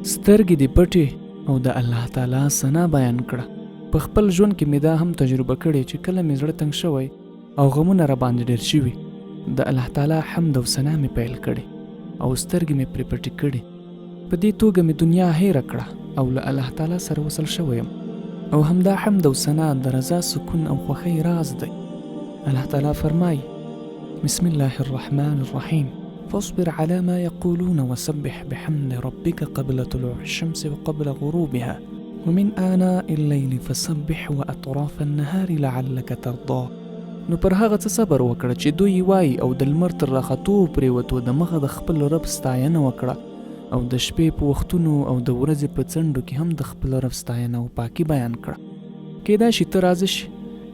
سترګې دې پټې او د الله تعالی ثنا بیان کړه. په خپل ژوند کې مې دا هم تجربه کړې چې کله مې زړه تنګ شوی او غمونه راباندې ډېر شوي، د الله تعالی حمد او ثنا مې پیل کړې او سترګې مې پرې پټې کړي. په دې توګه مې دنیا هېره کړه او له الله تعالی سره وصل شوی یم. او همدا حمد او ثنا د رضا، سکون او خوښۍ راز دی. الله تعالی فرمایي، بسم الله الرحمن الرحیم فاصبر على ما يقولون وسبح بحمد ربك قبل طلوع الشمس وقبل غروبها ومن آناء الليل فسبح وأطراف النهار لعلك ترضى. نو پر هغه څه صبر وکړه چې دوی یې وایي او د لمر تر راختو او پرېوتو د مخه د خپل رب ستاینه وکړه او د شپې په وختونو او د ورځې په څنډو کې هم د خپل رب ستاینه او پاکي بیان کړه. کېدای شي ته راضي شې.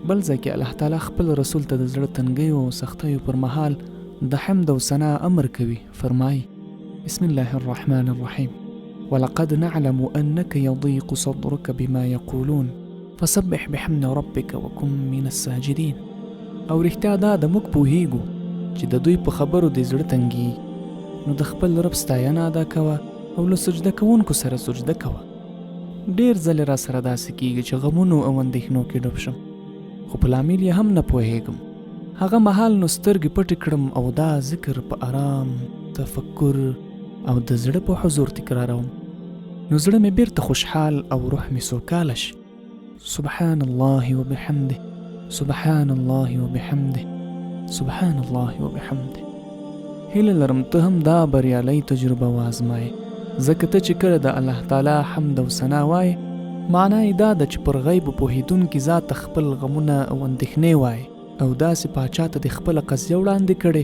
بل ځای کې الله تعالی خپل رسول ته د زړه تنګیو او سختیو پر مهال د حمد او ثنا امر کوي، فرمایي، بسم الله الرحمن الرحیم ولقد نعلم انک یضیق صدرک بما یقولون فسبح بحمد ربک وکن من الساجدین. او رښتیا دا ده موږ پوهیږو چې د دوی په خبرو دې زړه تنګیږي، نو د خپل رب ستاینه ادا کوه او له سجده کوونکو سره سجده کوه. ډېر ځلې راسره داسې کېږي چې غمونو او اندېښنو کې ډوب شم، خو په لامل یې هم نه پوهېږم. هغه مهال نو سترګې پټې کړم او دا ذکر په ارام تفکر او د زړه په حضور تکراروم، نو زړه مې بېرته خوشحال او روح مې سوکاله شي. سبحان الله وبحمده، سبحان الله وبحمده، سبحان الله وبحمده. هیله لرم ته هم دا بریالۍ تجربه وازمایې، ځکه ته چې کله د الله تعالی حمد او ثنا وایې، معنا یې دا ده چې پر غیبو پوهېدونکي ذات ته خپل غمونه او اندېښنې وایې او داسې پاچا ته دې خپله قضیه وړاندې کړې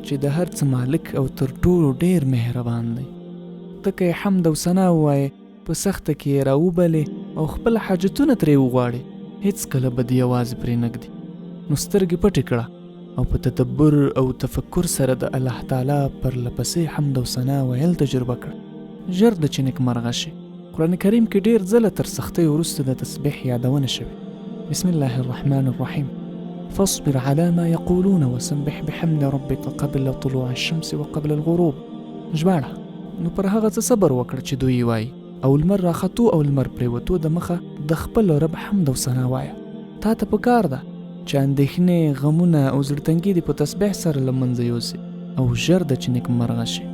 چې د هر څه مالک او تر ټولو ډېر مهربان دی. ته که یې حمد او ثنا ووایې، په سخته کې یې راوبلې او خپل حاجتونه ترې وغواړې، هېڅکله به دې یوازې پرې نه ږدي. نو سترګې پټې کړه او په تدبر او تفکر سره د الله تعالی پرلپسې حمد او ثنا ویل تجربه کړه، ژر ده چې نېکمرغه شې. قرآن کریم کې ډېر ځله تر سختیو وروسته د تسبیح یادونه شوې. بسم الله الرحمن الرحیم فاصبر على ما يقولون وسبح بحمد ربك قبل طلوع الشمس وقبل الغروب. ژباړه، نو پر هغه څه صبر وکړه چې دوی یې وایي او لمر راختو او لمر پرېوتو د مخه د خپل رب حمد او ثنا وایه. تا ته په کار ده چې اندېښنې، غمونه او زړه تنګي دې په تسبیح سره له منځه یوسې او ژر ده چې نېکمرغه شې.